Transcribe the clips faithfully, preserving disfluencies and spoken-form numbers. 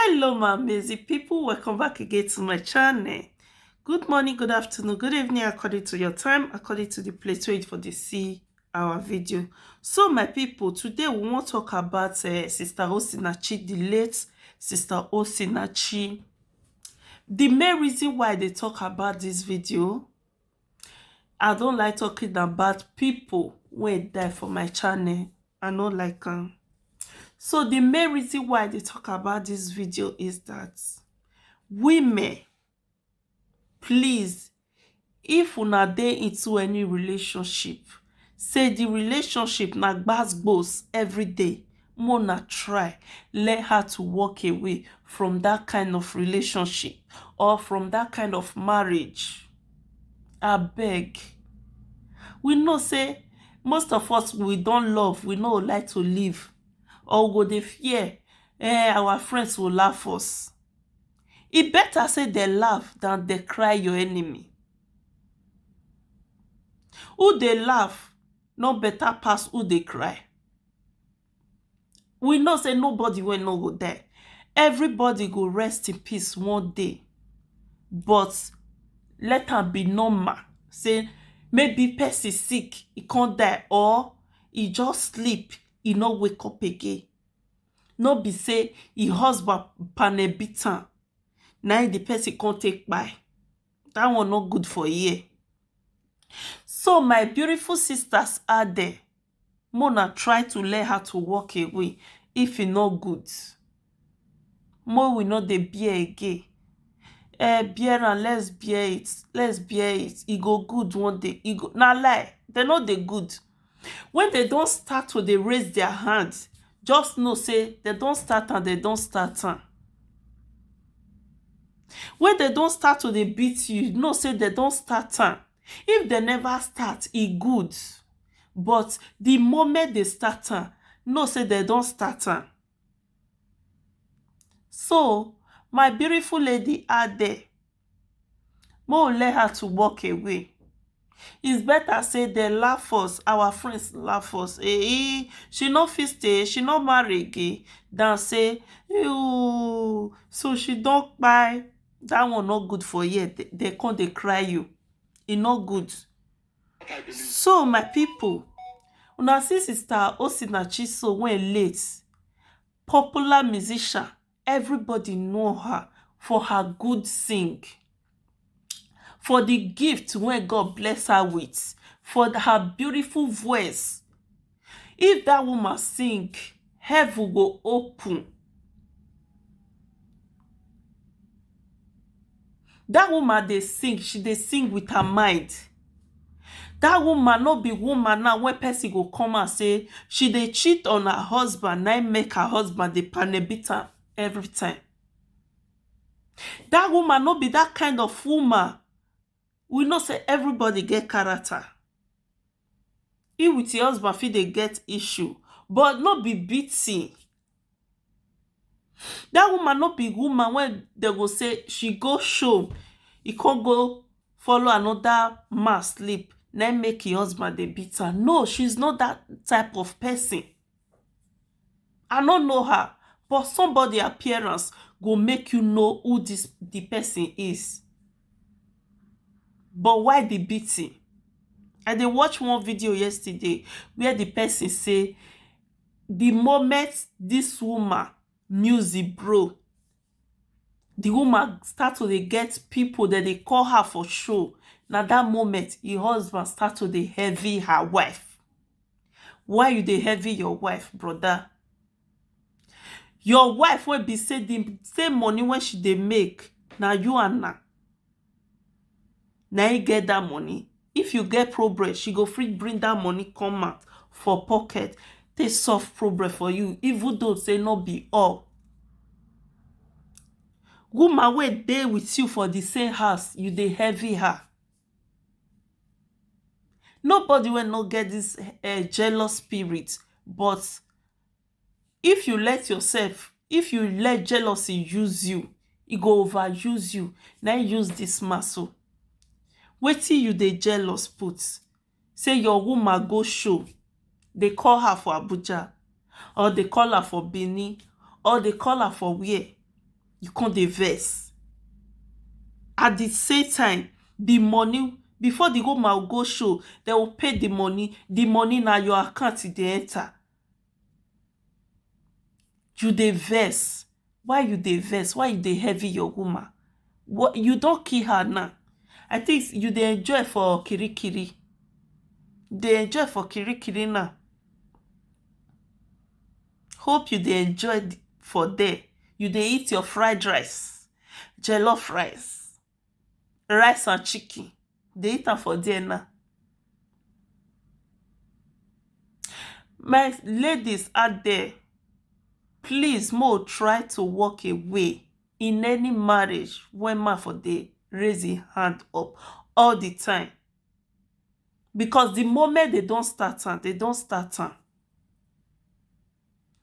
Hello, my amazing people. Welcome back again to my channel. Good morning, good afternoon, good evening, according to your time, according to the place where you for dey see our video. So, my people, today we wan talk about, eh, Sister Osinachi, the late Sister Osinachi. The main reason why I dey talk about this video, I don't like talking about people wey die for my channel. I no like am. So the main reason why I dey talk about this video is that women, please, if una dey into any relationship, say the relationship na gbas gbos every day, make una try learn how to walk away from that kind of relationship or from that kind of marriage. Abeg. We know say most of us, we don love, we no like to leave, or we go dey fear, eh, our friends will laugh us. E better say dem laugh than dem cry your enemy. Who dey laugh no better pass who dey cry. We know say nobody wey no go die. Everybody go rest in peace one day. But let am be normal say maybe person sick, e come die, or e just sleep, e no wake up again. No be say e husband panel beat am, na im the person come take kpai. That one no good for here. So, my beautiful sisters out there, make una try to learn how to walk away if e no good. Make we no dey bear again. Eh, bear am, let's bear it, let's bear it. E go good one day. E go, na lie, dem no dey good. When dem don start to dey raise their hand, just know say dem don start am, dem don start am. When dem don start to dey beat you, know say dem don start am. If dem never start, e good. But the moment dem start am, know say dem don start am. So, my beautiful lady out there, make we learn how to walk away. It's better say dem laugh us, our friends laugh us. Eh, she no fit stay, she no marry again, than say, "Ew, so she don kpai." That one no good for here. Dem, dem come dey cry you. E no good. So, my people, una see Sister Osinachi so, wey late, popular musician, everybody know her for her good sing, for the gift wey God bless her with, for the, her beautiful voice. If that woman sing, heaven go open. That woman dey sing, she dey sing with her mind. That woman no be woman now wey person go come and say she dey cheat on her husband, na im make her husband dey panel beat am every time. That woman no be that kind of woman. We know say everybody get character. You with your husband fit dey get issue, but no be beating. That woman no be woman wey dem go say she go show, e come go follow another man sleep, na im make im husband dey beat her. No, she's not that type of person. I no know her, but somebody appearance go make you know who this the person is. But why the beating? I dey watch one video yesterday where the person say the moment this woman music bro, the woman start to dey get people that they call her for show. Na that moment, her husband start to dey heavy her wife. Why you dey heavy your wife, brother? Your wife wey be say the same money wey she dey make, na you and na na him get that money. If you get problem, she go fit bring that money come out for pocket, take solve problem for you, even though say no be all. Woman wey dey with you for the same house, you dey heavy her. Nobody wey no get this uh, jealous spirit, but if you let yourself, if you let jealousy use you, e go overuse you. Na use this muscle. Wetin you dey jealous put? Say your woman go show, they call her for Abuja, or they call her for Benin, or they call her for where? You come dey vex. At the same time, the money, before the woman go show, they will pay the money. The money na your account e dey enter. You dey vex. Why you dey vex? Why you dey heavy your woman? What, you don kill her now? I think you dey enjoy for kirikiri. Dey enjoy for kirikiri now. Hope you dey enjoy th- for there. You dey eat your fried rice, jollof rice, rice and chicken. Dey eat am for there now. My ladies out there, please mo try to walk away in any marriage when man for dey raise him hand up all the time. Because the moment they don start am, they don start am.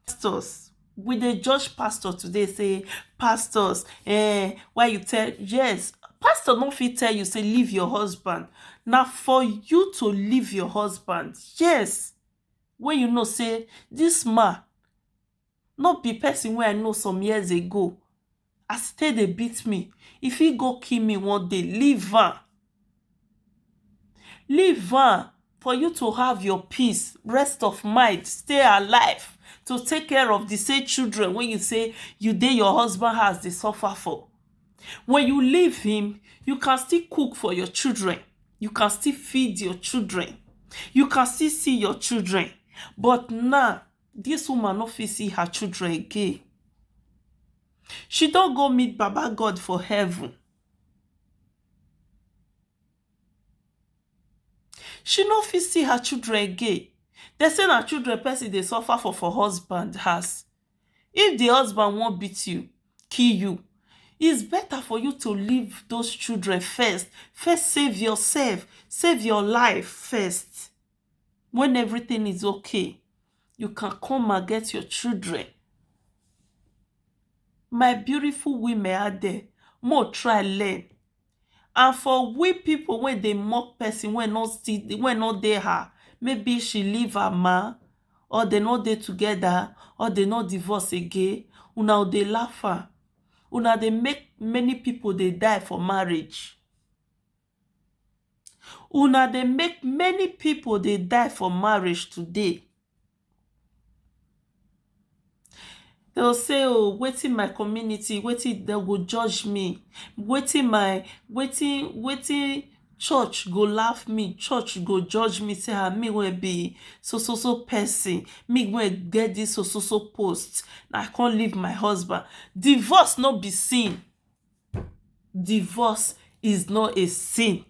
Pastors, we dey judge pastor today, say, "Pastors, eh, why you tell?" Yes, pastor no fit tell you say leave your husband. Na for you to leave your husband. Yes, when you know say this man no be person wey I know some years ago, as e take dey beat me, if he go kill me one day, leave am. Leave am for you to have your peace, rest of mind, stay alive, to take care of the same children when you say you dey your husband house dey suffer for. When you leave him, you can still cook for your children. You can still feed your children. You can still see your children. But now, this woman no fit see her children again. She don go meet Baba God for heaven. She no fit see her children again. They say na children person dey suffer for for husband house. If the husband wan beat you, kill you, it's better for you to leave those children first. First save yourself, save your life first. When everything is okay, you can come and get your children. My beautiful women out there, mo try learn. And for we people wey dey mock person wey no still, wey no dey her, maybe she leave her man, or they no dey together, or they no divorce again, una dey laugh am. Una dey make many people dey die for marriage. Una dey make many people dey die for marriage today. They'll say, "Oh, wetin my community, wetin they go judge me, wetin my, wetin, wetin church go laugh me, church go judge me, say, ah, me wey be so, so, so person, me wey get this so, so, so post, I can't leave my husband." Divorce no be sin. Divorce is not a sin.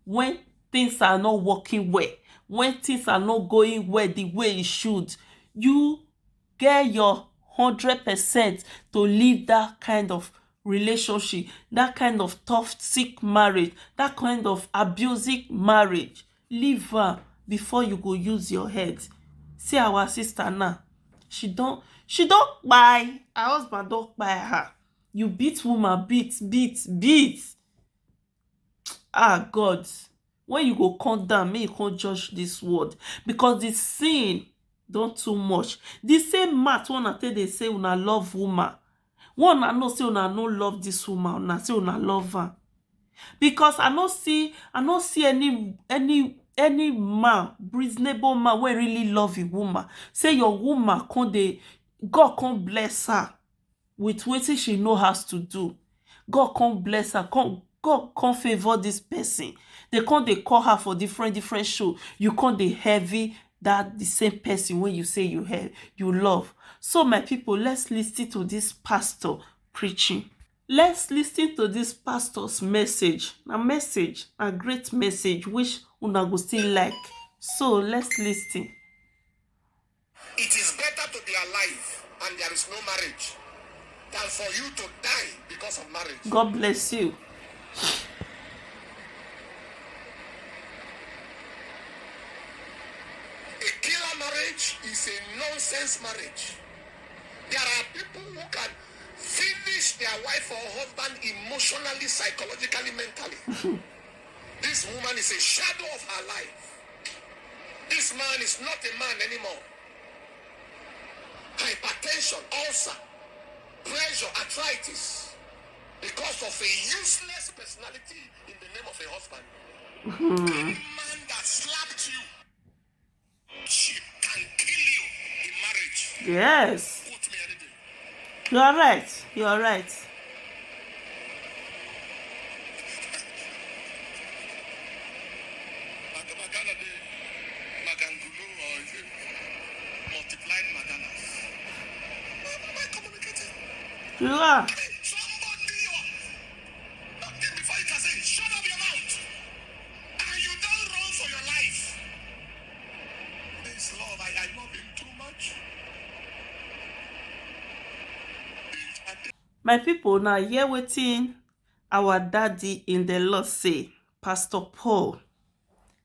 When things are not working well, when things are not going well the way it should, you get your hundred percent to leave that kind of relationship, that kind of toxic marriage, that kind of abusive marriage. Leave her before you go use your head. See our sister now. She don, she don kpai. Her husband don kpai her. You beat woman, beat, beat, beat. Ah, God, when you go come down, make you come judge this world, because the sin don too much. The same mouth wey una take dey say una love woman, wey una know say una no love this woman, una say una love am. Because I no see, I no see any, any, any man, reasonable man wey really love a woman. Say your woman come dey, God come bless her with wetin she know has to do. God come bless her, come, God come favour this person. They come dey call her for different, different show. You come dey heavy that the same person wey you say you have, you love. So my people, let's listen to this pastor preaching. Let's listen to this pastor's message. Na message, na great message which una go still like. So let's listen. It is better to be alive and there is no marriage than for you to die because of marriage. God bless you. A killer marriage is a nonsense marriage. There are people who can finish their wife or husband emotionally, psychologically, mentally. This woman is a shadow of her life. This man is not a man anymore. Hypertension, ulcer, pressure, arthritis. Because of a useless personality in the name of a husband. Any man that slapped you, she can kill you in marriage. Yes. Quote me anything. You are right. You are right. Mag- Magana de Magangulu or is it multiplied Maganas? Am I communicating? You are. Somebody, you are talking before you can say, "Shut up your mouth." And you don't run for your life. This love, I, I love him too much. My people, now hear wetin our daddy in the Lord say, Pastor Paul.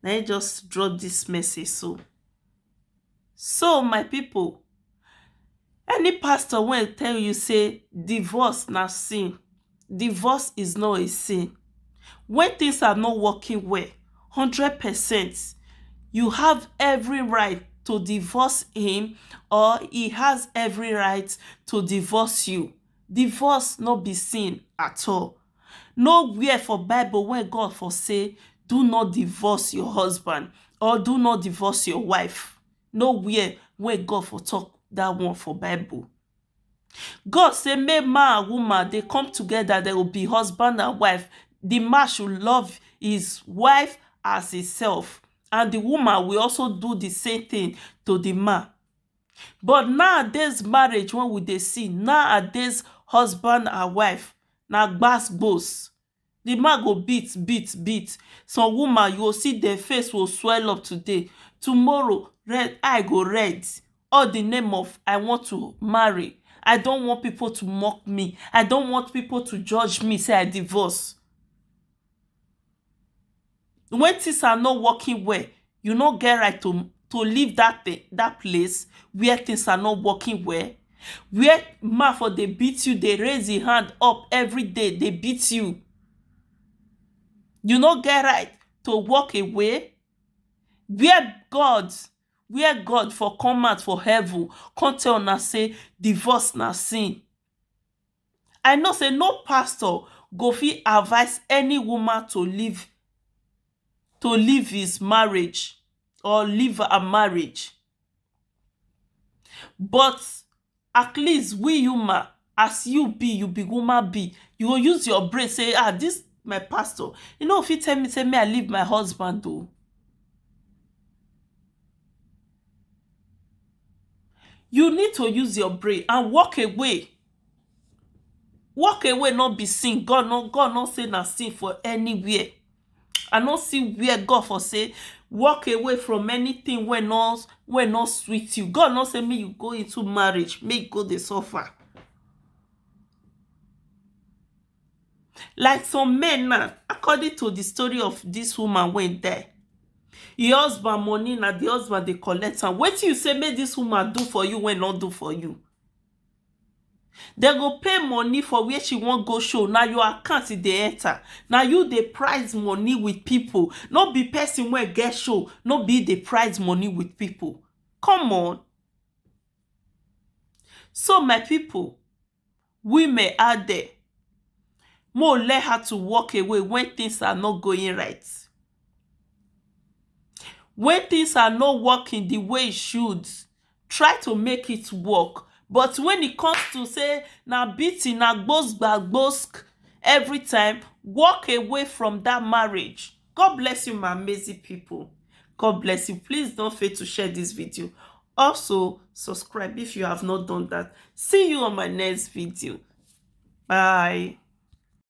Now he just drop this message so. So, my people, any pastor when tell you say divorce na sin, divorce is not a sin. When things are not working well, hundred percent, you have every right to divorce him, or he has every right to divorce you. Divorce no be sin at all. Nowhere for Bible when God for say, "Do not divorce your husband," or "Do not divorce your wife." Nowhere when God for talk that one for Bible. God say, "Make man and woman, they come together, they will be husband and wife. The man should love his wife as himself, and the woman will also do the same thing to the man." But nowadays marriage, when we dey see nowadays husband and wife, na gbas gbos. The man go beat, beat, beat. Some woman, you go see their face will swell up today. Tomorrow, red eye go red. All the name of, "I want to marry. I don't want people to mock me. I don't want people to judge me, say I divorce." When things are not working well, you no get right to to leave that thing, that place where things are not working well, where man for dey beat you, dey raise him hand up every day, dey beat you. You no get right to walk away. Where God, where God for come out for heaven, come tell una say divorce na sin. I know say no pastor go fit advise any woman to leave, to leave his marriage or leave her marriage. But at least we human, as you be, you be woman be, you go use your brain say, "Ah, this my pastor, you know, if he tell me say me I leave my husband though." You need to use your brain and walk away. Walk away, not be sin. God no, God no say na sin for anywhere. I no see where God for say walk away from anything wey no, wey no sweet you. God no say make you go into marriage, make you go dey suffer. Like some men now, according to the story of this woman wey die, your husband money na the husband dey collect am. Wetin you say make this woman do for you wey no do for you? Dem go pay money for where she wan go show. Na your account e dey enter. Na you dey price money with people. No be person wey get show, no be dey price money with people. Come on. So my people, women out there, mo learn how to walk away when things are not going right. When things are not working the way it should, try to make it work. But when it comes to say na beating, na gbos gba gbosk every time, walk away from that marriage. God bless you, my amazing people. God bless you. Please don't fail to share this video. Also, subscribe if you have not done that. See you on my next video. Bye.